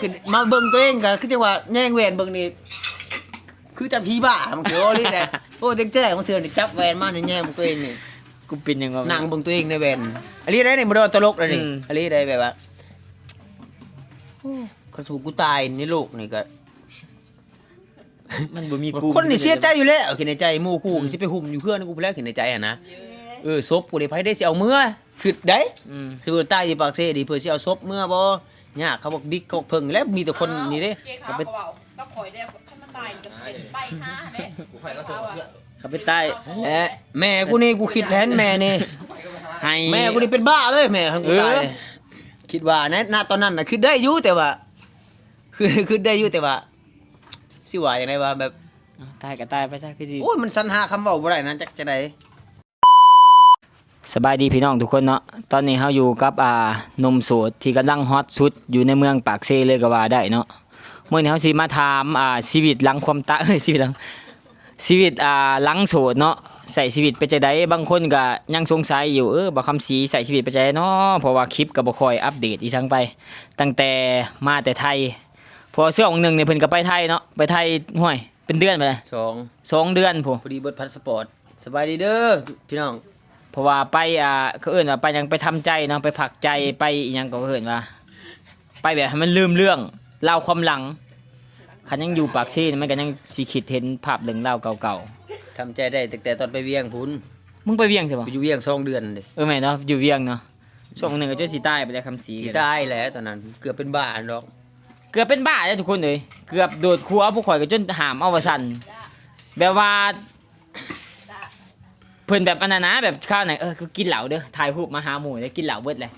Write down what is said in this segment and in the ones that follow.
ຂຶ້ນມາເບິ່ງຕົວເອງກໍຄືຈັ່ງວ່າແຍງແວ່ນເບິ່ງນີ້ ຄືຈັບຜີບ້າ ບາງເທື່ອ ໂອ້ ນີ້ແຫຼະ ໂອ້ ແຈ້ງໆ ບາງເທື່ອນີ້ຈັບແວ່ນມານີ້ແຍງເບິ່ງຕົວເອງນີ້ ກູເປັນຫຍັງວະ? ນັ່ງເບິ່ງຕົວເອງໃນແວ່ນ ອີ່ຫຼີໄດ໋ນີ້ ບໍ່ໄດ້ວ່າຕະຫຼົກເດ້ນີ້ ອືມ ອີ່ຫຼີໄດ໋ ແບບວ່າ ໂອ້ ຄັນສົມມຸດກູຕາຍໃນໂລກນີ້ກໍ ມັນບໍ່ມີກູ ຄົນນີ້ເສຍໃຈຢູ່ແລ້ວ ຄິດໃນໃຈ ໝູ່ຄູ່ ອືມ ກໍຊິໄປຫຸ້ມຢູ່ເຮືອນກູພຸ້ນແຫຼະ ຄິດໃນໃຈຫັ້ນນະ ເອີ ສົບກູນີ້ ໃຜໄດ້ຊິເອົາເມືອ? ຄິດໄດ໋ ອືມ ສົມມຸດຕາຍຢູ່ປາກເຊນີ້ ເພິ່ນຊິເອົາສົບເມືອບໍ່? ຍາກ ເຂົາບັກບິກ ເຂົາບັກເຜິ້ງ ແລ້ວມີແຕ່ຄົນນີ້ເດ້ ເຂົາໄປ ກັບຂ້ອຍເດ້ ຄັນມັນຕາຍກໍຊິໄປຫາແຫຼະ ກູໄປກໍສົ່ງເພື່ອນ ເຂົາໄປຕາຍ ຫັ້ນແຫຼະ ແມ່ກູນີ້ ກູຄິດແລ້ວ ແມ່ນີ້ ໃຫ້ ແມ່ກູນີ້ເປັນບ້າເລີຍ ແມ່ຄັນກູຕາຍ ເອີ ຄິດວ່າໃນ ນະ ຕອນນັ້ນນະ ຄິດໄດ້ຢູ່ ແຕ່ວ່າ ຄື ຄິດໄດ້ຢູ່ ແຕ່ວ່າ ຊິວ່າຈັ່ງໃດວະ ແບບ ເອົາ ຕາຍກໍຕາຍໄປຊະ ຄືຊິ ໂອ້ຍ ມັນສັນຫາຄຳເວົ້າບໍ່ໄດ້ນະ ຈັກຈັ່ງໃດ. ສະບາຍດີພີ່ນ້ອງທຸກຄົນເນາະ ຕອນນີ້ເຮົາຢູ່ກັບ ອ່າ ໜຸ່ມໂສດທີ່ກຳລັງຮອດສຸດຢູ່ໃນເມືອງປາກເຊເລີຍກໍວ່າໄດ້ເນາະ ມື້ນີ້ເຮົາຊິມາຖາມ ອ່າ ຊີວິດຫຼັງຄວາມຕາຍ ເອີຍ ຊີວິດຫຼັງ ຊີວິດ ອ່າ ຫຼັງໂສດເນາະ ໃຊ້ຊີວິດເປັນຈັ່ງໃດ? ບາງຄົນກໍຍັງສົງໄສຢູ່ ເອີ ບ່າວຄຳສີໃຊ້ຊີວິດເປັນຈັ່ງໃດເນາະ? ເພາະວ່າຄລິບກໍບໍ່ຄ່ອຍອັບເດດອີ່ສັງໄປ ຕັ້ງແຕ່ມາແຕ່ໄທ ເພາະວ່າຊ່ວງໜຶ່ງນີ້ເພິ່ນກໍໄປໄທເນາະ ໄປໄທ ຫ້ວຍ ເປັນເດືອນໄປແລ້ວ ສອງ ສອງເດືອນພຸ້ນ ພໍດີເບິດພາສະປອດ. ສະບາຍດີເດີພີ່ນ້ອງ ເພາະວ່າໄປ ອ່າ ເຂົາເອີ້ນວ່າໄປຫຍັງ ໄປທຳໃຈເນາະ ໄປພັກໃຈ ໄປອີ່ຫຍັງກໍເອີ້ນວ່າ ໄປແບບໃຫ້ມັນລືມເລື່ອງລາວຄວາມຫຼັງ ຄັນຍັງຢູ່ປາກເຊນີ້ ມັນກໍຍັງຊິຄິດເຫັນພາບເລື່ອງລາວເກົ່າໆ. ທຳໃຈໄດ້ຕັ້ງແຕ່ຕອນໄປວຽງພຸ້ນ ມຶງໄປວຽງໃຊ່ບໍ່? ໄປຢູ່ວຽງສອງເດືອນເດ້. ເອີ ແມ່ນເນາະ ຢູ່ວຽງເນາະ ຊ່ວງໜຶ່ງກໍຈົນຊິຕາຍໄປແລ້ວ ຄຳສີ ຊິຕາຍແຫຼະ ຕອນນັ້ນເກືອບເປັນບ້າດອກ ເກືອບເປັນບ້າແລ້ວທຸກຄົນເອີຍ ເກືອບໂດດຂົວ ພວກຂ້ອຍກໍຈົນຫາມເອົາວ່າຊັ້ນ ແບບວ່າ ເພິ່ນແບບອັນນັ້ນນະ ແບບຄາວນັ້ນ ເອີ ກິນເຫຼົ້າເດີ ຖ່າຍຮູບມາຫາໝູ່ເດີ ກິນເຫຼົ້າເບິດແລ້ວ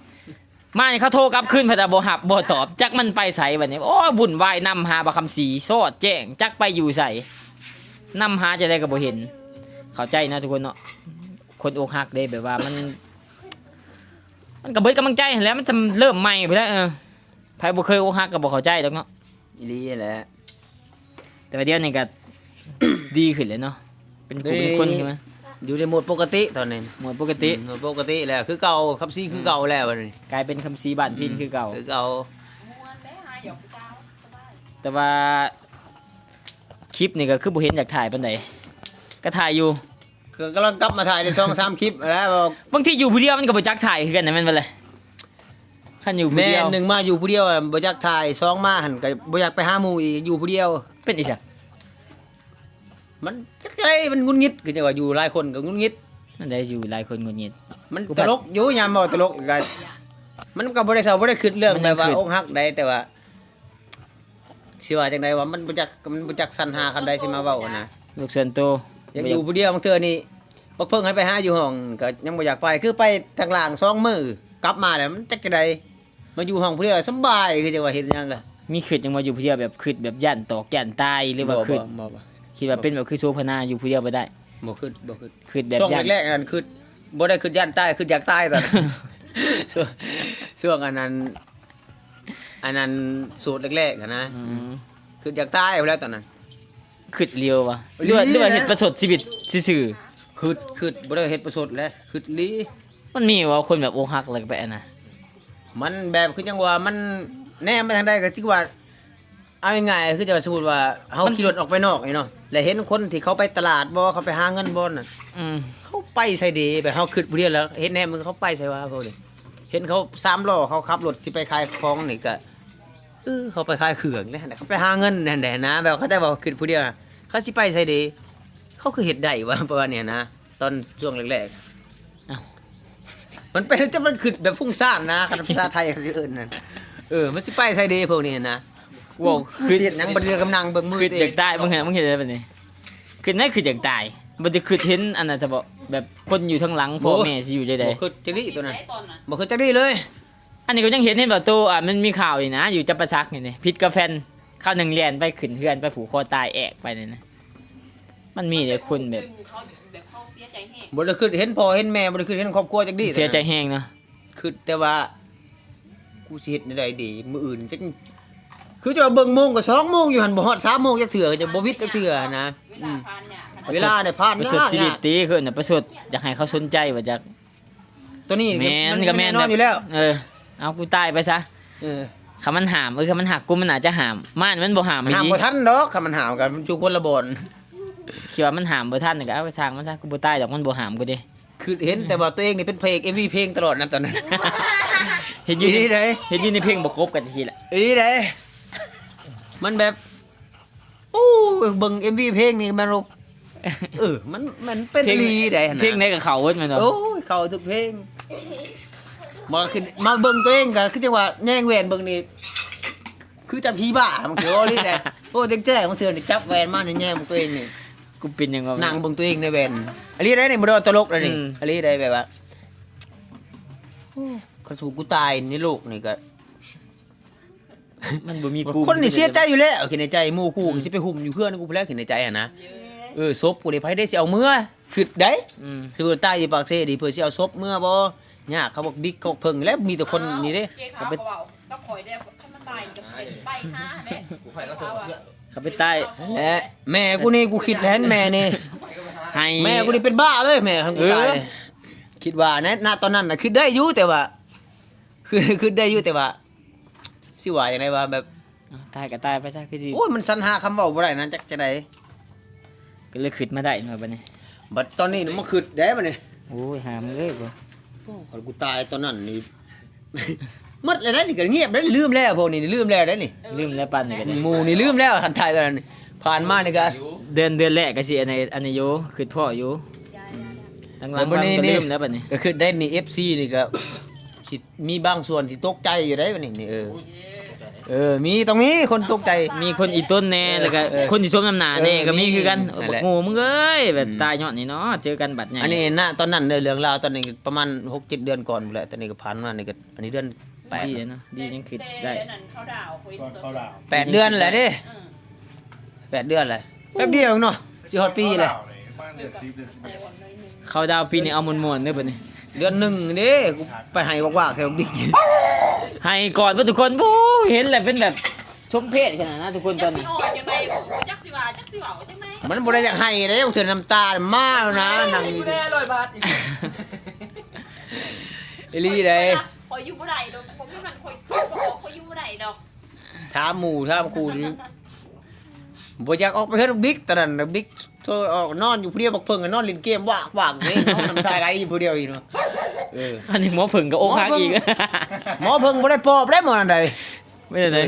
ມານີ້ເຂົາໂທກັບຄືນ ເພິ່ນກໍບໍ່ຮັບບໍ່ຕອບ ຈັກມັນໄປໃສບັດນີ້. ໂອ້ຍ ວຸ້ນວາຍນຳຫາບັກຄຳສີ ສອດແຈ້ງ ຈັກໄປຢູ່ໃສ ນຳຫາຈັ່ງໃດກໍບໍ່ເຫັນ. ເຂົ້າໃຈເນາະທຸກຄົນເນາະ ຄົນອົກຫັກເດ້ ແບບວ່າມັນ ມັນກໍເບິດກຳລັງໃຈຫັ້ນແຫຼະ ມັນຈະເລີ່ມໃໝ່ພຸ້ນແຫຼະ ເອີ ໃຜບໍ່ເຄີຍອົກຫັກກໍບໍ່ເຂົ້າໃຈດອກເນາະ. ອີ່ຫຼີຫັ້ນແຫຼະ ແຕ່ວ່າດຽວນີ້ກໍດີຂຶ້ນແລ້ວເນາະ ເປັນຜູ້ເປັນຄົນຂຶ້ນມາ ຢູ່ໃນໂໝດປົກກະຕິຕອນນີ້ ໂໝດປົກກະຕິ ອືມ ໂໝດປົກກະຕິແລ້ວ ຄືເກົ່າ ຄຳສີຄືເກົ່າແລ້ວບັດນີ້ ກາຍເປັນຄຳສີບ້ານພິນ ອືມ ຄືເກົ່າ ຄືເກົ່າ ແຕ່ວ່າຄລິບນີ້ກໍຄືບໍ່ເຫັນຢາກຖ່າຍປານໃດ ກໍຖ່າຍຢູ່ ກໍກຳລັງກັບມາຖ່າຍໄດ້ສອງສາມຄລິບແລ້ວ ບາງທີຢູ່ຜູ້ດຽວມັນກໍບໍ່ຈັກຖ່າຍຄືກັນນະ ແມ່ນບໍ່ລະ? ຄັນຢູ່ຜູ້ດຽວ ແມ່ນ ໜຶ່ງມາຢູ່ຜູ້ດຽວບໍ່ຢາກຖ່າຍ ສອງມາຫັ້ນກໍບໍ່ຢາກໄປຫາໝູ່ອີກ ຢູ່ຜູ້ດຽວ ເປັນອີ່ຫຍັງ? ມັນຈັກໃດ ມັນຫງຸດຫງິດ ຄືຈັ່ງວ່າຢູ່ຫຼາຍຄົນກໍຫງຸດຫງິດ ມັນໄດ້ຢູ່ຫຼາຍຄົນຫງຸດຫງິດ ມັນຕະຫຼົກຢູ່ ຍາມເວົ້າຕະຫຼົກກໍ ມັນກໍບໍ່ໄດ້ເສົ້າ ບໍ່ໄດ້ຄິດເລື່ອງແບບວ່າອົກຫັກໃດ ແຕ່ວ່າ ຊິວ່າຈັ່ງໃດວະ ມັນບໍ່ຈັກ ມັນບໍ່ຈັກສັນຫາຄຳໃດຊິມາເວົ້າຫັ້ນນະ ໂລກສ່ວນໂຕ ຢາກຢູ່ຜູ້ດຽວ ບາງເທື່ອນີ້ບັກເພິ່ງໃຫ້ໄປຫາຢູ່ຫ້ອງກໍຍັງບໍ່ຢາກໄປ ຄືໄປທາງລ່າງສອງມື້ ກັບມາແລ້ວມັນຈັກຈັ່ງໃດ ມາຢູ່ຫ້ອງຜູ້ດຽວສະບາຍ ຄືຈັ່ງວ່າເຮັດຫຍັງກໍ ມີຄິດຫຍັງບໍ່ຢູ່ຜູ້ດຽວ ແບບຄິດແບບຢ້ານຕອກຢ້ານຕາຍ ຫຼືວ່າຄິດ ບໍ່ ຄິດວ່າເປັນແບບຄືໂສພະນາຢູ່ຜູ້ດຽວບໍ່ໄດ້ ບໍ່ຄິດ ບໍ່ຄິດ ຄິດແບບ ຊ່ວງແລກໆນັ້ນຄິດ ບໍ່ໄດ້ຄິດຢ້ານຕາຍ ຄິດຢາກຕາຍຕອນ ຊ່ວງ ຊ່ວງອັນນັ້ນ ອັນນັ້ນໂສດແລກໆຫັ້ນນະ ອືມ ຄິດຢາກຕາຍພຸ້ນແຫຼະຕອນນັ້ນ ຄິດຫຼຽວວະ ອີ່ຫຼີ ຫຼືວ່າ ຫຼືວ່າເຮັດປະຊົດຊີວິດຊື່ໆ ຄິດ ຄິດ ບໍ່ໄດ້ເຮັດປະຊົດແຫຼະ ຄິດອີ່ຫຼີ ມັນມີບໍ່ຄົນແບບອົກຫັກແລ້ວກໍໄປອັນນະ ມັນແບບຄືຈັ່ງວ່າມັນແນມໄປທາງໃດກໍຄືວ່າ ເອົາງ່າຍໆ ຄືຈະວ່າ ສົມມຸດວ່າເຮົາຂີ່ລົດອອກໄປນອກນີ້ເນາະ ແລ້ວເຫັນຄົນທີ່ເຂົາໄປຕະຫຼາດບໍ່ ເຂົາໄປຫາເງິນບໍ່ນັ້ນ ອືມ ເຂົາໄປໃສເດ ແບບເຮົາຄິດຜູ້ດຽວແລ້ວ ເຫັນແນມເບິ່ງເຂົາໄປໃສວະ ພວກນີ້ ເຫັນເຂົາສາມລໍ້ ເຂົາຂັບລົດຊິໄປຂາຍຂອງນີ້ກະ ເອີ ເຂົາໄປຂາຍເຄື່ອງແຫຼະ ເຂົາໄປຫາເງິນຫັ້ນແຫຼະນະ ແບບເຂົາເຈົ້າເວົ້າຄິດຜູ້ດຽວ ເຂົາຊິໄປໃສເດ ເຂົາຄືເຮັດໄດ້ວະ ປະມານນີ້ນະ ຕອນຊ່ວງແລກໆ ອ້າວ ມັນເປັນ ຈະມັນຄິດແບບຟຸ້ງຊານນະ ຄັນພາສາໄທເຂົາຊິເອີ້ນນັ້ນ ເອີ ມັນຊິໄປໃສເດພວກນີ້ນະ ເວົ້າ ຄືຊິເຮັດຫຍັງ ບັດເທື່ອກຳລັງເບິ່ງມື ຄືຢາກຕາຍ ມຶງເຮັດ ມຶງເຮັດໄດ້ປານນີ້ ຄິດໄດ້ ຄືຢາກຕາຍ ບໍ່ໄດ້ຄິດເຫັນອັນນັ້ນຊະເບາະ ແບບຄົນຢູ່ທາງຫຼັງ ໂອ້ ພໍ່ແມ່ຊິຢູ່ຈັ່ງໃດ ບໍ່ຄິດຈັກດີ້ໂຕນັ້ນ ບໍ່ຄິດຈັກດີ້ເລີຍ ອັນນີ້ກໍຍັງເຫັນ ເຫັນບໍ່ໂຕ ອ່າ ມັນມີຂ່າວນີ້ນະ ຢູ່ຈຳປາສັກນີ້ ຜິດກັບແຟນ ຄາວໜຶ່ງແລ່ນໄປຂຶ້ນເຮືອນ ໄປຜູກຄໍຕາຍແອກໄປນີ້ນະ ມັນມີເດ້ຄົນແບບ ບໍ່ໄດ້ຄິດເຫັນພໍ່ເຫັນແມ່ ບໍ່ໄດ້ຄິດເຫັນຄອບຄົວຈັກດີ້ ເສຍໃຈແຮງເນາະ ຄິດແຕ່ວ່າ ກູຊິເຮັດແນວໃດດີ ມື້ອື່ນຈັກ ຄືຈະວ່າເບິ່ງໂມງກໍສອງໂມງຢູ່ຫັ້ນ ບໍ່ຮອດສາມໂມງຈັກເທື່ອ ຈະບໍ່ວິດຈັກເທື່ອນະ ເວລາ ອືມ ຜ່ານຍາກ ເວລານີ້ຜ່ານຍາກ ປະຊົດຊີວິດຕິ ເອີ້ນວ່າປະຊົດ ຢາກໃຫ້ເຂົາສົນໃຈວ່າຈັກ ໂຕນີ້ ແມ່ນ ມັນກໍແມ່ນ ແນ່ນອນຢູ່ແລ້ວ ເອີ ເອົາ ກູຕາຍໄປຊະ ເອີ ຄັນມັນຫ້າມ ເອີ ຄັນມັນຮັກກູ ມັນໜ້າຈະຫ້າມ. ມານີ້ມັນບໍ່ຫ້າມອີ່ຫຼີ. ຫ້າມບໍ່ທັນດອກ ຄັນມັນຫ້າມກໍຢູ່ຄົນລະບ່ອນ. ຄິດວ່າມັນຫ້າມບໍ່ທັນກໍເອົາ ຊ່າງມັນຊະ ກູບໍ່ຕາຍດອກ ມັນບໍ່ຫ້າມກູເດ້. ຄືເຫັນແຕ່ວ່າຕົວເອງນີ້ເປັນພະເອກເອັມວີເພງຕະຫຼອດນະຕອນນັ້ນ. ເຫັນຢູ່ໃນ ອີ່ຫຼີໃດ໋ ເຫັນຢູ່ໃນເພງບໍ່ກົບກັນຊີ້ລະ. ອີ່ຫຼີໃດ໋. ມັນແບບ ໂອ້ ເບິ່ງເອັມວີເພງນີ້ມັນ ເອີ ມັນ ມັນເປັນອີ່ຫຼີໃດ໋ຫັ້ນນະ. ເພງໃດກໍເຂົ້າເບິດແມ່ນບໍ່? ໂອ້ຍ ເຂົ້າທຸກເພງ. ມາຂຶ້ນ ມາເບິ່ງຕົວເອງກໍຄືຈັ່ງວ່າແຍງແວ່ນເບິ່ງນີ້ ຄືຈັບຜີບ້າ ບາງເທື່ອ ອີ່ຫຼີໃດ໋. ໂອ້ ແຈ້ງໆ ບາງເທື່ອນີ້ຈັບແວ່ນມານີ້ແຍງເບິ່ງຕົວເອງນີ້ ກູເປັນຫຍັງວະ? ນັ່ງເບິ່ງຕົວເອງໃນແວ່ນ. ອີ່ຫຼີໃດ໋ນີ້ ບໍ່ໄດ້ວ່າຕະຫຼົກເດ້ນີ້. ອືມ ອີ່ຫຼີໃດ໋ ແບບວ່າ ໂອ້ ຄັນສົມມຸດກູຕາຍໃນໂລກນີ້ກໍ ມັນບໍ່ມີກູ ຄົນນີ້ເສຍໃຈຢູ່ແລ້ວ ຄິດໃນໃຈ. ໝູ່ຄູ່ ອືມ ກໍຊິໄປຫຸ້ມຢູ່ເຮືອນກູພຸ້ນແຫຼະ ຄິດໃນໃຈຫັ້ນນະ. ເອີ ສົບກູນີ້ໃຜເດ້ຊິເອົາເມືອ? ຄິດໄດ໋. ອືມ ສົມມຸດຕາຍຢູ່ປາກເຊນີ້ ເພິ່ນຊິເອົາສົບເມືອບໍ່? ຍາກ. ເຂົາບັກບິກ ເຂົາບັກເຜິ້ງແລ້ວ ມີແຕ່ຄົນນີ້ເດ້. ເຂົາໄປ ເຂົາເວົ້າກັບຂ້ອຍເດ້ ຄັນມັນຕາຍກໍຊິໄປຫາແຫຼະ. ເຂົາໄປຕາຍ ແລະ ແມ່ກູນີ້ ກູຄິດແລ້ວ ແມ່ນີ້ ໃຫ້ ແມ່ກູນີ້ເປັນບ້າເລີຍ ແມ່ຄັນກູຕາຍ. ເອີ ຄິດວ່າໃນ ນະ ຕອນນັ້ນນະ ຄິດໄດ້ຢູ່ ແຕ່ວ່າ ຄື ຄິດໄດ້ຢູ່ ແຕ່ວ່າ ຊິວ່າຈັ່ງໃດວະ ແບບ ເອົາ ຕາຍກໍຕາຍໄປຊະ ຄືຊິ ໂອ້ຍ ມັນສັນຫາຄຳເວົ້າບໍ່ໄດ້ນະ ຈັກຈັ່ງໃດ. ກໍເລີຍຄິດມາໄດ້ເນາະບັດນີ້. ບັດຕອນນີ້ມາຄິດໄດ້ບັດນີ້. ໂອ້ຍ ຫາມເອີຍ ໂອ້ ຄັນກູຕາຍຕອນນັ້ນນີ້ ໝົດແລ້ວເດ້ນີ້ ກໍງຽບໄດ້ ລືມແລ້ວ ພວກນີ້ລືມແລ້ວໄດ໋ນີ້. ລືມແລ້ວປານນີ້ກໍໄດ້ ໝູ່ນີ້ລືມແລ້ວ ຄັນຕາຍຕອນນັ້ນ. ຜ່ານມານີ້ກໍ ເດືອນ ເດືອນແລກກໍຊິອັນນີ້ ອັນນີ້ຢູ່ ຄິດພໍ້ຢູ່. ຫຼັງໆມາກໍລືມແລ້ວບັດນີ້ ກໍຄິດໄດ້ນີ້ ເອັຟຊີນີ້ກໍ ຊິມີບາງສ່ວນທີ່ຕົກໃຈຢູ່ໄດ໋ບັດນີ້ນີ້. ເອີ ເອີ ມີ ຕ້ອງມີຄົນຕົກໃຈ ມີຄົນອີ່ຕົນແດ່ ເອີ ແລ້ວກໍ ເອີ ຄົນທີ່ສົມນ້ຳໜ້າແດ່ ເອີ ກໍມີຄືກັນ. ເອີ ນັ້ນແຫຼະ ບັກໂງ່ມຶງເອີຍ ແບບ ອືມ ຕາຍຍ້ອນນີ້ເນາະ ເຈີກັນບັດໃຫຍ່. ອັນນີ້ນະ ຕອນນັ້ນເດີ ເລື່ອງລາວຕອນນີ້ປະມານຫົກເຈັດເດືອນກ່ອນພຸ້ນແຫຼະ ຕອນນີ້ກໍຜ່ານມານີ້ກໍ ອັນນີ້ເດືອນແປດ ດີເນາະ ດີ ຍັງຄິດໄດ້ ແປດເດືອນແຫຼະເດ້. ເອີ ແປດເດືອນແຫຼະ ແປັບດຽວເອງເນາະ ຊິຮອດປີແລ້ວ. ເຂົ້າດາວປີນີ້ເອົາມ່ວນໆເດີບັດນີ້. ເດືອນໜຶ່ງເດ້ ກູໄປໄຫ້ວາກໆແຖວດິກ ໄຫ້ກອດເບິດທຸກຄົນ. ໂອ້ຍ ເຫັນແລ້ວເປັນແບບສົມເພດຂະໜາດນະທຸກຄົນຕອນນີ້. ຈັກຊິເວົ້າຈັ່ງໃດ ບໍ່ຈັກຊິວ່າ ຈັກຊິເວົ້າຈັ່ງໃດ. ມັນບໍ່ໄດ້ຢາກໄຫ້ເດ້ ບາງເທື່ອນ້ຳຕາມາແລ້ວນະ ນັ່ງຢູ່ ແດ່ຮ້ອຍບາດ ອີ່ຫຼີໃດ໋. ຂ້ອຍຢູ່ບໍ່ໄດ້ດອກ ບໍ່ມີມັນ ຂ້ອຍ ຂ້ອຍບໍ່ອອກ ຂ້ອຍຢູ່ບໍ່ໄດ້ດອກ. ຖາມໝູ່ຖາມຄູ່ ບໍ່ຢາກອອກໄປເຮືອນບັກບິກ ຕອນນັ້ນບັກບິກໂທອອກ ນອນຢູ່ຜູ້ດຽວ ບັກເຜິ້ງກໍນອນຫຼິ້ນເກມວາກໆເດ້ ນອນນ້ຳຕາໄຫຼຢູ່ຜູ້ດຽວອີກເນາະ. ເອີ ອັນນີ້ໝໍເຜິ້ງກໍອົກຫັກອີກ. ໝໍເຜິ້ງບໍ່ໄດ້ປອບເດ້ ໝໍນັ້ນໃດ. ເປັນຈັ່ງໃດ?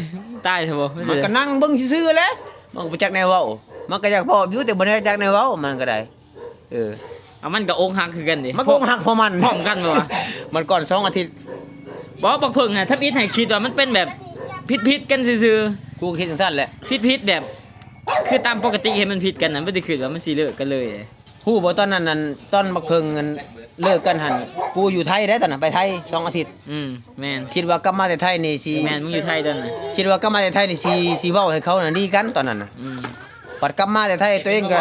ຕາຍຊະບໍ່? ມັນກໍນັ່ງເບິ່ງຊື່ໆແຫຼະ ມັນກໍບໍ່ຈັກແນວເວົ້າ. ມັນກໍຢາກປອບຢູ່ ແຕ່ບໍ່ໄດ້ຈັກແນວເວົ້າ ມັນກໍໄດ້. ເອີ ເອົາ ມັນກໍອົກຫັກຄືກັນເດ້ ມັນກໍອົກຫັກເພາະມັນ ພ້ອມກັນບໍ່ວະ? ມັນກ່ອນສອງອາທິດ. ບໍ່ ບັກເຜິ້ງນະ ທຳອິດໃຫ້ຄິດວ່າມັນເປັນແບບຜິດໆກັນຊື່ໆ. ກູກໍຄິດຈັ່ງຊັ້ນແຫຼະ ຜິດໆແບບ ຄືຕາມປົກກະຕິເຫັນມັນຜິດກັນນະ ບໍ່ໄດ້ຄິດວ່າມັນຊິເລີກກັນເລີຍ. ຮູ້ບໍ່ ຕອນນັ້ນນັ້ນ ຕອນບັກເຜິ້ງນັ້ນເລີກກັນຫັ້ນ ກູຢູ່ໄທເດ້ຕອນນັ້ນ ໄປໄທສອງອາທິດ. ອືມ ແມ່ນ ຄິດວ່າກັບມາແຕ່ໄທນີ້ຊິ ແມ່ນ ມຶງຢູ່ໄທຕອນນັ້ນ ຄິດວ່າກັບມາແຕ່ໄທນີ້ຊິ ຊິເວົ້າໃຫ້ເຂົານັ້ນດີກັນຕອນນັ້ນນະ. ອືມ ບັດກັບມາແຕ່ໄທ ຕົວເອງກໍ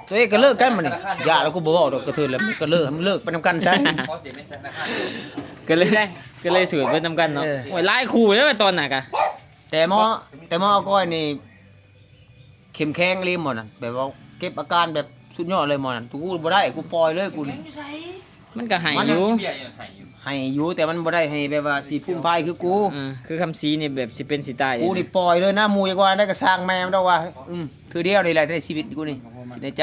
ຕົວເອງກໍເລີກກັນບັດນີ້. ຢ່າແລ້ວ ກູບໍ່ເວົ້າດອກ ກະເທີນແລ້ວ ກໍເລີກ ເລີກໄປນຳກັນຊະ. ກໍເລີຍ ກໍເລີຍສູດໄປນຳກັນເນາະ. ເອີ ໂອ້ຍ ຫຼາຍຄູ່ເດ້ຕອນນັ້ນກະ ແຕ່ໝໍ ແຕ່ໝໍອາກອຍນີ້ ເຂັ້ມແຂງອີ່ຫຼີໝໍນັ້ນ ແບບວ່າເກັບອາການແບບສຸດຍອດເລີຍໝໍນັ້ນ. ກູບໍ່ໄດ້ ກູປ່ອຍເລີຍ ກູນີ້. ມັນກໍໄຫ້ຢູ່ ໄຫ້ຢູ່ ແຕ່ມັນບໍ່ໄດ້ໄຫ້ແບບວ່າຊິຟູມຟາຍຄືກູ. ເອີ ຄືຄຳສີນີ້ແບບຊິເປັນຊິຕາຍ ກູນີ້ປ່ອຍເລີຍນະ. ໝູ່ຢາກວ່າໄດ້ກໍຊ່າງແມ່ມັນດອກວ່າ ອືມ ເທື່ອດຽວນີ້ແຫຼະໃນຊີວິດກູນີ້ ໃນໃຈ.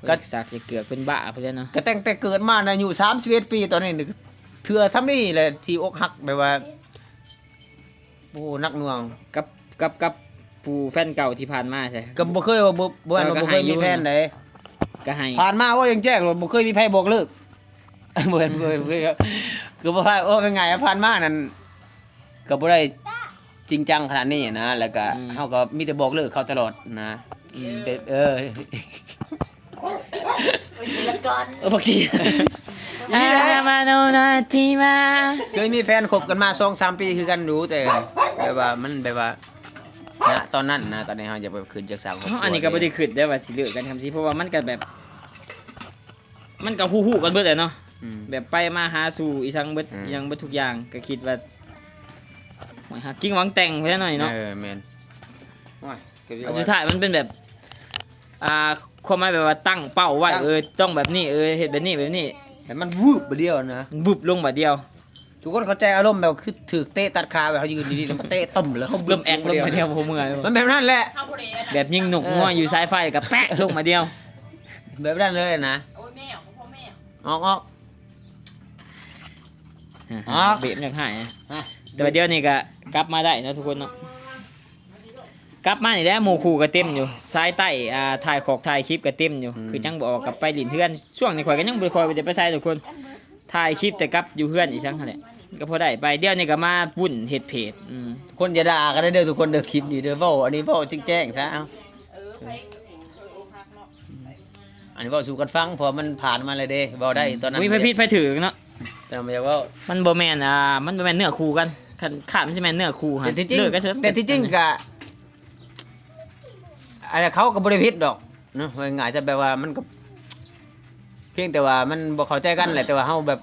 ກໍສາກຈະເກືອກເປັນບ້າພຸ້ນແຫຼະເນາະ. ກໍຕັ້ງແຕ່ເກີດມາໃນອາຍຸສາມສິບເອັດປີ ຕອນນີ້ ເທື່ອສ່ຳນີ້ແຫຼະທີ່ອົກຫັກແບບວ່າ ໂອ້ ໜັກໜ່ວງ. ກັບ ກັບ ກັບຜູ້ແຟນເກົ່າທີ່ຜ່ານມາໃຊ່ ກໍບໍ່ເຄີຍວ່າ ບໍ່ ບໍ່ແມ່ນວ່າບໍ່ເຄີຍມີແຟນໃດ. ກໍໃຫ້ ຜ່ານມາເວົ້າຢ່າງແຈ້ງໂລດ ບໍ່ເຄີຍມີໃຜບອກເລີກ. ບໍ່ແມ່ນ ບໍ່ແມ່ນ ບໍ່ແມ່ນ ຄືບໍ່ຜ່ານ ເວົ້າງ່າຍໆ ຜ່ານມານັ້ນກໍບໍ່ໄດ້ຈິງຈັງຂະໜາດນີ້ນະ ແລ້ວກໍ ອືມ ເຮົາກໍມີແຕ່ບອກເລີກເຂົາຕະຫຼອດນະ. ອືມ ເອີ ເອີ ເອີ ເອີ ບັກຈີ ອາມາໂນນາຈິມາ ເຄີຍມີແຟນຄົບກັນມາສອງສາມປີຄືກັນຢູ່ ແຕ່ແບບວ່າມັນແບບວ່າ ນະ ຕອນນັ້ນນະ ຕອນນີ້ເຮົາຢາກແບບຄິດຢາກສ້າງຄອບຄົວ. ເຮົາອັນນີ້ກໍບໍ່ໄດ້ຄິດໄດ້ວ່າຊິເລີກກັນ ຄຳສີ ເພາະວ່າມັນກໍແບບ ມັນກໍຮູ້ໆກັນເບິດແຫຼະເນາະ. ອືມ ແບບໄປມາຫາສູ່ອີ່ສັງເບິດ ອືມ ອີ່ຫຍັງເບິດທຸກຢ່າງ ກໍຄິດວ່າ ໂອ້ຍ ຫາຈິງຫວັງແຕ່ງພຸ້ນແຫຼະເນາະ. ເອີ ແມ່ນ ໂອ້ຍ ສຸດທ້າຍມັນເປັນແບບ ອ່າ ຄວາມໝາຍແບບວ່າຕັ້ງເປົ້າໄວ້ ຕັ້ງ ເອີ ຕ້ອງແບບນີ້ ເອີ ເຮັດແບບນີ້ ແບບນີ້ ແລ້ວມັນວືບບາດດຽວນະ ວືບລົງບາດດຽວ. ທຸກຄົນເຂົ້າໃຈອາລົມແບບຄືຖືກເຕະຕັດຂາ ແບບເຮົາຢືນດີໆ ແລ້ວມາເຕະປຶ້ມເລີຍ ເຮົາບຶ້ມແອັກລົງມາດຽວ ບໍ່ເມື່ອຍ ມັນແບບນັ້ນແຫຼະ ແບບຍິງນົກງົວຢູ່ສາຍໄຟ ແລ້ວກໍແປະລົງມາດຽວ ແບບນັ້ນເລີຍນະ ໂອ້ຍແມ່ ພໍ່ແມ່ ອອກ ອອກ ອອກ ອາ ເບະມັນຢາກຫາຍ ແຕ່ວ່າດຽວນີ້ກໍກັບມາໄດ້ເນາະທຸກຄົນເນາະ ກັບມານີ້ແຫຼະ ໝູ່ຄູ່ກໍເຕັມຢູ່ ສາຍໃຕ້ ອ່າ ຖ່າຍຂອກຖ່າຍຄລິບກໍເຕັມຢູ່ ອືມ ຄືຈັ່ງບໍ່ອອກກັບໄປຫຼິ້ນເຮືອນ ຊ່ວງນີ້ຂ້ອຍກໍຍັງບໍ່ຄ່ອຍໄດ້ໄປໃສທຸກຄົນ ຖ່າຍຄລິບແຕ່ກັບຢູ່ເຮືອນອີ່ສັງຫັ້ນແຫຼະ ກໍພໍໄດ້ໄປ ດຽວນີ້ກໍມາວຸ້ນເຮັດເພຈ ອືມ ຄົນຢ່າດ່າກັນເດີທຸກຄົນເດີ ຄລິບນີ້ເດີ ເວົ້າອັນນີ້ເວົ້າແຈ້ງໆຊະ ເອົາ ເອີ ໃຜເຄີຍອົກຫັກເນາະ ອັນນີ້ເວົ້າສູ່ກັນຟັງ ເພາະວ່າມັນຜ່ານມາແລ້ວເດ້ ເວົ້າໄດ້ ອືມ ຕອນນັ້ນ ມີໃຜຜິດໃຜຖືກເນາະ ແຕ່ວ່າຢາກເວົ້າ ມັນບໍ່ແມ່ນ ອ່າ ມັນບໍ່ແມ່ນເນື້ອຄູ່ກັນ ຄັນ ຄັນມັນຊິແມ່ນເນື້ອຄູ່ຫັ້ນ ແຕ່ທີ່ຈິງ ເລີກກັນຊະ ແຕ່ທີ່ຈິງກະ ອັນນັ້ນເຂົາກໍບໍ່ໄດ້ຜິດດອກເນາະ ເວົ້າງ່າຍໆຊະ ແບບວ່າມັນກໍ ພຽງແຕ່ວ່າມັນບໍ່ເຂົ້າໃຈກັນແຫຼະ ແຕ່ວ່າເຮົາແບບ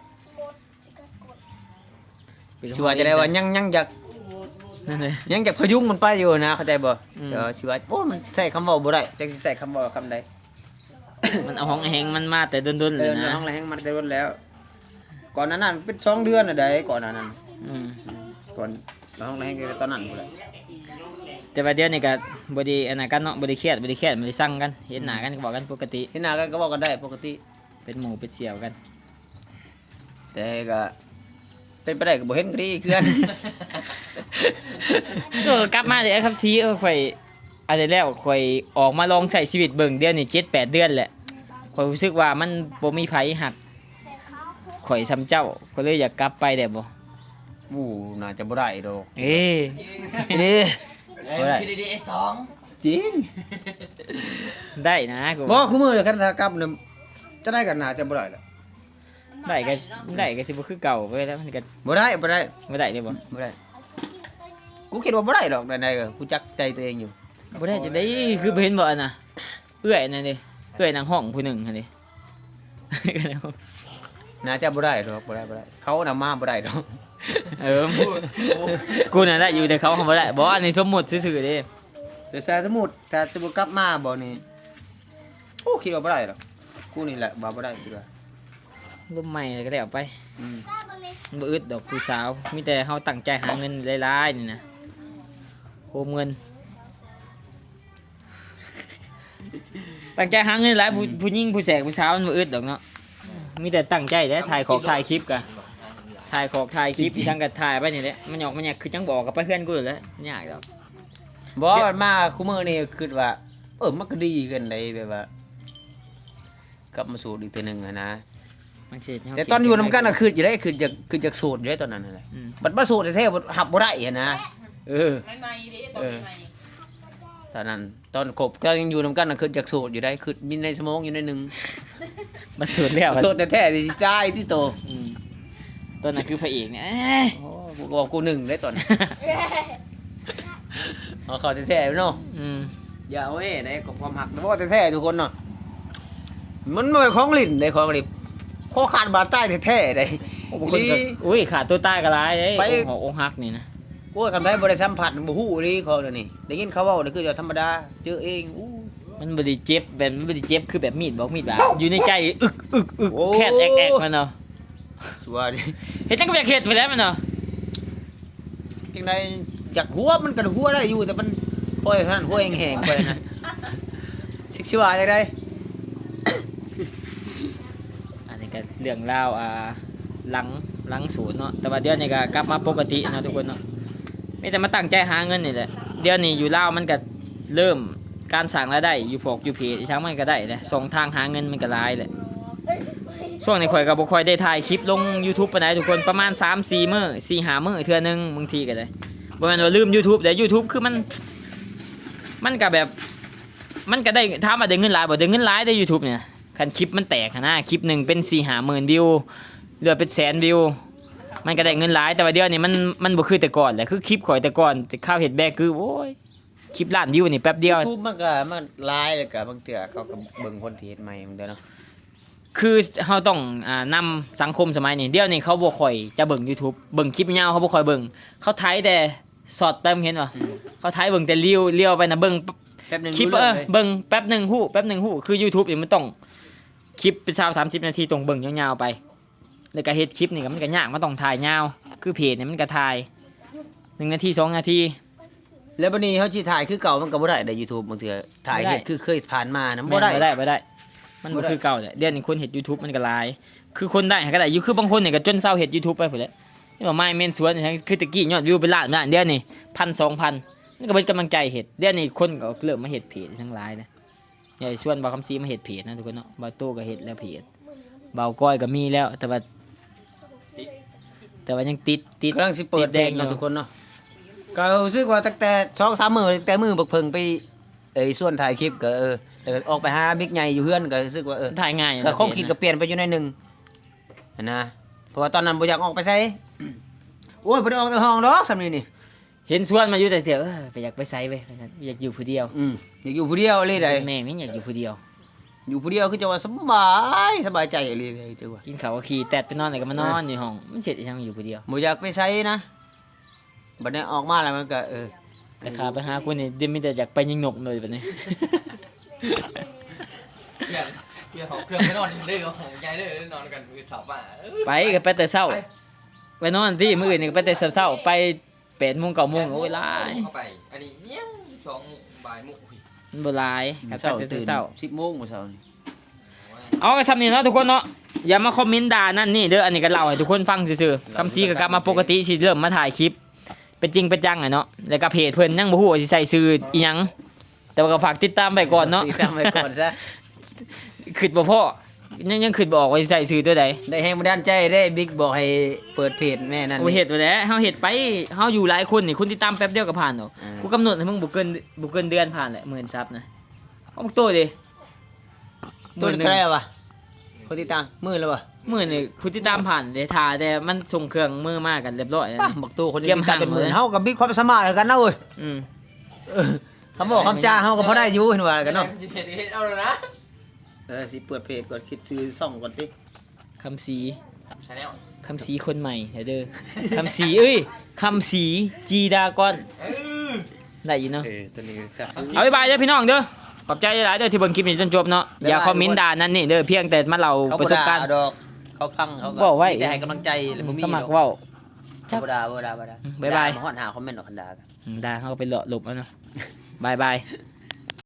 ຊິວ່າຈັ່ງໃດວ່າ ຍັງ ຍັງຢາກ ນັ້ນແຫຼະ ຍັງຢາກພະຍຸງມັນໄປຢູ່ນະ ເຂົ້າໃຈບໍ່? ອືມ ແຕ່ວ່າຊິວ່າ ໂອ້ ມັນໃຊ້ຄຳເວົ້າບໍ່ໄດ້ ຈັກຊິໃຊ້ຄຳເວົ້າຄຳໃດ ມັນເອົາຮອງແຮງມັນມາແຕ່ດົນໆ ເອີ ແລ້ວນະ ເອົາຮອງແຮງມາແຕ່ດົນແລ້ວ ກ່ອນໜ້ານັ້ນເປັນສອງເດືອນນະໃດ ກ່ອນໜ້ານັ້ນ ອືມ ກ່ອນເອົາຮອງແຮງແຕ່ຕອນນັ້ນພຸ້ນແຫຼະ ແຕ່ວ່າດຽວນີ້ກໍບໍ່ໄດ້ອັນນັ້ນກັນເນາະ ບໍ່ໄດ້ຄຽດ ບໍ່ໄດ້ແຄ້ນ ບໍ່ໄດ້ຊັງກັນ ເຫັນໜ້າກັນກໍເວົ້າກັນປົກກະຕິ ເຫັນໜ້າກັນກໍເວົ້າກັນໄດ້ປົກກະຕິ ເປັນໝູ່ເປັນສ່ຽວກັນ ແຕ່ກໍເປັນໄປໄດ້ກໍບໍ່ເຫັນກໍດີຄືກັນ ເອີ ກັບມາເດ້ ເອີ ຄັບຊີ ເອີ ຂ້ອຍ ອັນນີ້ແລ້ວ ຂ້ອຍອອກມາລອງໃຊ້ຊີວິດເບິ່ງ ດຽວນີ້ເຈັດແປດເດືອນແຫຼະ ຂ້ອຍຮູ້ສຶກວ່າມັນບໍ່ມີໃຜຮັກຂ້ອຍສ່ຳເຈົ້າ ຂ້ອຍເລີຍຢາກກັບໄປໄດ້ບໍ່? ໂອ້ ໜ້າຈະບໍ່ໄດ້ດອກ ເອີ ເດ້ ບໍ່ໄດ້ ຄືດີໆ ໄອ້ສອງ ຈິງ ໄດ້ນະ ບໍ່ ຄູ່ມື້ນີ້ຄັນຖ້າກັບນີ້ ຈັ່ງໃດກໍໜ້າຈະບໍ່ໄດ້ແຫຼະ ໄດ້ກໍ ໄດ້ກໍຊິບໍ່ຄືເກົ່າໄປແລ້ວ ມັນກໍ ບໍ່ໄດ້ ບໍ່ໄດ້ ບໍ່ໄດ້ເລີຍບໍ່? ບໍ່ໄດ້ ກູຄິດວ່າບໍ່ໄດ້ດອກ ໃດໆກໍຮູ້ຈັກໃຈຕົວເອງຢູ່ ບໍ່ໄດ້ຈັ່ງໃດ ຄືບໍ່ເຫັນບໍ່ ອັນນ່ະ ເອື້ອຍນັ້ນເດ້ ເອື້ອຍນັກຮ້ອງຜູ້ໜຶ່ງຫັ້ນເດ້ ໜ້າຈະບໍ່ໄດ້ດອກ ບໍ່ໄດ້ ບໍ່ໄດ້ ເຂົານຳມາບໍ່ໄດ້ດອກ ເອີ ກູນະໄດ້ຢູ່ ແຕ່ເຂົາບໍ່ໄດ້ ບໍ່ ອັນນີ້ສົມມຸດຊື່ໆເດ້ ແຕ່ຖ້າສົມມຸດ ຖ້າສົມມຸດກັບມາບໍ່ນີ້ ໂອ້ ຄິດວ່າບໍ່ໄດ້ດອກ ກູນີ້ແຫຼະວ່າບໍ່ໄດ້ ຄິດວ່າ ລົມໃໝ່ແລ້ວກໍແລ້ວໄປ ອືມ ມັນບໍ່ອຶດດອກຜູ້ສາວ ມີແຕ່ເຮົາຕັ້ງໃຈຫາເງິນຫຼາຍໆນີ້ນະ ໂຮມເງິນ ຕັ້ງໃຈຫາເງິນຫຼາຍ ອືມ ຜູ້ ຜູ້ຍິງຜູ້ແສກຜູ້ສາວມັນບໍ່ອຶດດອກເນາະ ມີແຕ່ຕັ້ງໃຈແຫຼະ ຖ່າຍຂອກຖ່າຍຄລິບກະ ຖ່າຍຂອກຖ່າຍຄລິບ ອີ່ຫຍັງກະຖ່າຍໄປນີ້ແຫຼະ ມັນຫຍອກມັນແຍກ ຄືຈັ່ງບໍ່ອອກກໍໄປເຮືອນກູແຫຼະ ຍາກດອກ ບໍ່ ມັນມາຄູ່ມື້ນີ້ຄິດວ່າ ເອີ ມັນກໍດີຂຶ້ນໃດ ແບບວ່າ ກັບມາໂສດອີກເທື່ອໜຶ່ງຫັ້ນນະ ມັນຊິເຮັດໃຫ້ເຮົາ ແຕ່ຕອນຢູ່ນຳກັນນະ ຄິດຢູ່ເດ້ ຄິດຢາກ ຄິດຢາກໂສດຢູ່ເດ້ຕອນນັ້ນຫັ້ນແຫຼະ ອືມ ບັດມາໂສດແທ້ໆ ຮັບບໍ່ໄດ້ຫັ້ນນະ ເອີ ໃໝ່ໆເດ້ ຕອນໃໝ່ໆ ຕອນນັ້ນ ຕອນຄົບກັນ ຍັງຢູ່ນຳກັນນະ ຄິດຢາກໂສດຢູ່ໄດ໋ ຄິດມີໃນສະໝອງຢູ່ໜ້ອຍໜຶ່ງ ບັດໂສດແລ້ວ ໂສດແທ້ໆ ຊິຕາຍຕິໂຕ ອືມ ຕອນນັ້ນຄືພະເອກນີ້ ໂອ້ ເວົ້າກູໜຶ່ງເດ້ຕອນນັ້ນ ເອົາເຂົ້າແທ້ໆເນາະ ອືມ ຢ່າເອົາແຮ່ໃດ ຄວາມຮັກ ເວົ້າແທ້ໆທຸກຄົນເນາະ ມັນບໍ່ແມ່ນຂອງຫຼິ້ນໃດ ຂອງນີ້ ຄໍຂາດບາດຕາຍແທ້ໆໃດ ໂອ້ ບາງຄົນກໍ ອີ່ຫຼີ ໂອ້ຍ ຂາດຕົວຕາຍກໍຫຼາຍເດ້ ໄປ ອົກຫັກ ອົກຫັກນີ້ນະ ໂອ້ຍ ຄັນໃຜບໍ່ໄດ້ສຳຜັດບໍ່ຮູ້ອີ່ຫຼີຂອງດຽວນີ້ ໄດ້ຍິນເຂົາເວົ້ານີ້ຄືວ່າທຳມະດາ ເຈີເອງ ໂອ້ຍ ມັນບໍ່ໄດ້ເຈັບແບບ ມັນບໍ່ໄດ້ເຈັບຄືແບບມີດບອກມີດບາດ ຢູ່ໃນໃຈ ອຶກໆໆ ໂອ້ຍ ແຄດແອກໆ ມັນເນາະ ວ່າດິ ເຮັດຫຍັງກໍບໍ່ຢາກເຮັດໄປແລ້ວມັນເນາະ ຈັ່ງໃດ ຢາກຫົວມັນກໍຫົວໄດ້ຢູ່ ແຕ່ມັນຄ່ອຍຫັ້ນ ຫົວແຫ້ງໆ ຄ່ອຍນະ ຈັກຊິວ່າຈັ່ງໃດ ອັນນີ້ກໍເລື່ອງລາວ ອ່າ ຫຼັງ ຫຼັງໂສດເນາະ ແຕ່ວ່າດຽວນີ້ກໍກັບມາປົກກະຕິເນາະທຸກຄົນເນາະ ມີແຕ່ມາຕັ້ງໃຈຫາເງິນນີ້ແຫຼະ ດຽວນີ້ຢູ່ລາວມັນກໍເລີ່ມ ການສ້າງລາຍໄດ້ຢູ່ພວກ ຢູ່ເພຈ ອີ່ຫຍັງມັນກໍໄດ້ແຫຼະ ຊ່ອງທາງຫາເງິນມັນກໍຫຼາຍແຫຼະ ຊ່ວງນີ້ຂ້ອຍກໍບໍ່ຄ່ອຍໄດ້ຖ່າຍຄລິບລົງຢູທູບປານໃດທຸກຄົນ ປະມານສາມສີ່ມື້ ສີ່ຫ້າມື້ເທື່ອໜຶ່ງ ບາງທີກໍໄດ້ ບໍ່ແມ່ນວ່າລືມຢູທູບເດ້ ຢູທູບຄືມັນ ມັນກໍແບບ ມັນກໍໄດ້ ຖາມວ່າໄດ້ເງິນຫຼາຍບໍ່? ໄດ້ເງິນຫຼາຍເດ້ຢູທູບນີ້ນະ ຄັນຄລິບມັນແຕກຫັ້ນນະ ຄລິບໜຶ່ງເປັນສີ່ຫ້າໝື່ນວິວ ຫຼືວ່າເປັນແສນວິວ ມັນກໍໄດ້ເງິນຫຼາຍ ແຕ່ວ່າດຽວນີ້ມັນ ມັນບໍ່ຄືແຕ່ກ່ອນແຫຼະ ຄືຄລິບຂ້ອຍແຕ່ກ່ອນ ແຕ່ຄາວເຮັດແບກຄື ໂອ້ຍ ຄລິບລ້ານວິວນີ້ແປັບດຽວ ຢູທູບມັນກໍ ມັນຫຼາຍ ແລ້ວກໍບາງເທື່ອເຂົາກໍເບິ່ງຄົນທີ່ເຮັດໃໝ່ບາງເທື່ອເນາະ ຄືເຮົາຕ້ອງ ອ່າ ນຳສັງຄົມສະໄໝນີ້ ດຽວນີ້ເຂົາບໍ່ຄ່ອຍຈະເບິ່ງຢູທູບ ເບິ່ງຄລິບຍາວເຂົາບໍ່ຄ່ອຍເບິ່ງ ເຂົາໄຖແຕ່ຊັອດ ໄປ ມຶງເຫັນບໍ່ ອືມ ເຂົາໄຖເບິ່ງແຕ່ລ້ຽວ ລ້ຽວໄປນະ ເບິ່ງ ແປັບໜຶ່ງ ຄລິບ ຮູ້ເລື່ອງ ເອີ ເລີຍ ເບິ່ງແປັບໜຶ່ງຮູ້ ແປັບໜຶ່ງຮູ້ ຄືຢູທູບນີ້ມັນຕ້ອງ ຄລິບເປັນຊາວສາມສິບນາທີ ຕ້ອງເບິ່ງຍາວໆໄປ ແລ້ວກໍເຮັດຄລິບນີ້ກໍມັນກໍຍາກ ມັນຕ້ອງຖ່າຍຍາວ ຄືເພຈນີ້ມັນກະຖ່າຍໜຶ່ງນາທີ ສອງນາທີ ແລ້ວບັດນີ້ເຮົາຊິຖ່າຍຄືເກົ່າມັນກໍບໍ່ໄດ້ເດ້ YouTube ບາງເທື່ອ ຖ່າຍເຮັດຄືເຄີຍຜ່ານມານະ ບໍ່ໄດ້ ບໍ່ໄດ້ ບໍ່ໄດ້ ມັນບໍ່ຄືເກົ່າແຫຼະ. ດຽວນີ້ຄົນເຮັດ YouTube ມັນກໍຫຼາຍ ຄືຄົນໄດ້ຫັ້ນກໍໄດ້ຢູ່ ຄືບາງຄົນນີ້ກໍຈົນເຊົາເຮັດ YouTube ໄປພຸ້ນແຫຼະ. ເຫັນບໍ່ ມາຍເມັນຊວນ ຄືແຕ່ກີ້ຍອດວິວເປັນລ້ານລ້ານ ດຽວນີ້ພັນສອງພັນ ມັນກໍເບິດກຳລັງໃຈເຮັດ. ດຽວນີ້ຄົນກໍເລີ່ມມາເຮັດເພຈທັງຫຼາຍແລ້ວ. ຢາກຊວນບ່າວຄຳສີມາເຮັດເພຈນະທຸກຄົນເນາະ ບ່າວໂຕກໍເຮັດແລ້ວເພຈ ບ່າວກ້ອຍກໍມີແລ້ວ ແຕ່ວ່າ แต่ว่ายังติด ติด กำลังสิเปิดเพจเนาะทุกคนเนาะ ก็รู้สึกว่าตั้งแต่สองสามมื้อ ตั้งแต่มื้อบักเพิ่งไป เอ้ย ชวนถ่ายคลิปก็ เออ แล้วก็ออกไปหาบิ๊กใหญ่อยู่เฮือนก็รู้สึกว่า เออ ถ่ายง่าย ก็ความคิดก็เปลี่ยนไปอยู่หน่อยหนึ่งหั้นนะ เพราะว่าตอนนั้นบ่อยากออกไปไส โอ้ย บ่ได้ออกแต่ห้องดอกส่ำนี้นี่ เห็นชวนมาอยู่แต่เทื่อ เออ บ่อยากไปไสเว้ย ว่าซั่น อยากอยู่ผู้เดียว อืม อยากอยู่ผู้เดียวอีหลีใด แม่น อยากอยู่ผู้เดียว อยู่ผู้เดียวคือจะว่าสบาย สบายใจอีหลีเลยจะว่า กินข้าวก็ขี้แต๊ดไปนอน แล้วก็มานอนอยู่ห้อง มันเฮ็ดหยังอยู่ผู้เดียว บ่อยากไปไสนะ บัดนี้ออกมาแล้วมันก็ เออ แต่ข้าไปหาคุณนี่ เดี๋ยวมีแต่อยากไปยิงนกเลยบัดนี้ เปลี่ยน เปลี่ยนห้องเครื่องไปนอนเด้อ ห้องใหญ่เด้อ นอนกันมื้อเช้ามา เออ ไปก็ไปแต่เช้า ไป ไปนอนติ มื้ออื่นนี่ก็ไปแต่เช้าๆ ไป แปดโมง เก้าโมง โอ้ย หลาย เข้าไป อันนี้เยี่ยง สองโมง บ่ายโมง อุ้ย มันบ่หลาย มื้อเช้า ก็แต่เช้า ตื่น สิบโมงมื้อเช้านี่ เอาก็ส่ำนี้เนาะทุกคนเนาะ อย่ามาคอมเมนต์ด่านั่นนี่เด้อ อันนี้ก็เล่าให้ทุกคนฟังซื่อๆ คำศรีก็กลับมาปกติ สิเริ่มมาถ่ายคลิปเป็นจริงเป็นจังอะเนาะ แล้วก็เพจเพิ่นยังบ่ฮู้ว่าสิใส่ชื่ออีหยัง แต่ว่าก็ฝากติดตามไว้ก่อนเนาะ ติดตามไว้ก่อนซะ คิดบ่พอ ยัง ยังคิดบ่ออกว่าสิใส่ชื่อตัวใด ได้แรงบันดาลใจเด้ บิ๊กบอกให้เปิดเพจแม่นั่น โอ้ เฮ็ดไปแหละ เฮาเฮ็ดไป เฮาอยู่หลายคนนี่ คนติดตามแป๊บเดียวก็ผ่านดอก อ่า กูกำหนดให้มึงบ่เกิน บ่เกินเดือนผ่านแหละ หมื่นซับนะ เอาบักโตเด้ ตัวเท่าไหร่วะ คนติดตาม หมื่นแล้ววะ หมื่นนี่ผู้ติดตามผ่านเด้ ถ้าแต่มันส่งเครื่องมือมากันเรียบร้อยแล้ว ป้า นี่ บักโตคนนี้ เตรียม ติดตามเป็นหมื่น ห่างหมดเลย เฮาก็มีความสามารถคือกันนะเว้ย อืม เออ คำบอกคำจาเฮาก็พอได้อยู่ เห็นว่ากันเนาะ สิเฮ็ด เฮ็ดเอาแล้วนะ เออ สิเปิดเพจก่อน คิดชื่อช่องก่อนติ คำศรี Channel คำศรีคนใหม่เด้อ คำศรี เอ้ย คำศรีจีดากอน เออ ได้อยู่เนาะ เออ ตัวนี้ก็ เอา บ๊ายบายเด้อพี่น้องเด้อ ขอบใจหลายๆเด้อที่เบิ่งคลิปนี้จนจบเนาะ บ๊ายบาย อย่าคอมเมนต์ด่านั่นนี่เด้อ เพียงแต่มาเล่าประสบการณ์ เขาบ่ด่าดอก เขาฟัง เขาก็ เว้าไว้ มีแต่ให้กำลังใจ แล้วบ่มี สมัคร ดอก เว้า เขาบ่ด่า บ่ด่า บ่ด่า บ๊ายบาย ด่ามาฮอดหาคอมเมนต์ดอก คันด่าก็ อืม ด่าเฮาก็ไปเลาะลบเอาเนาะ บ๊ายบาย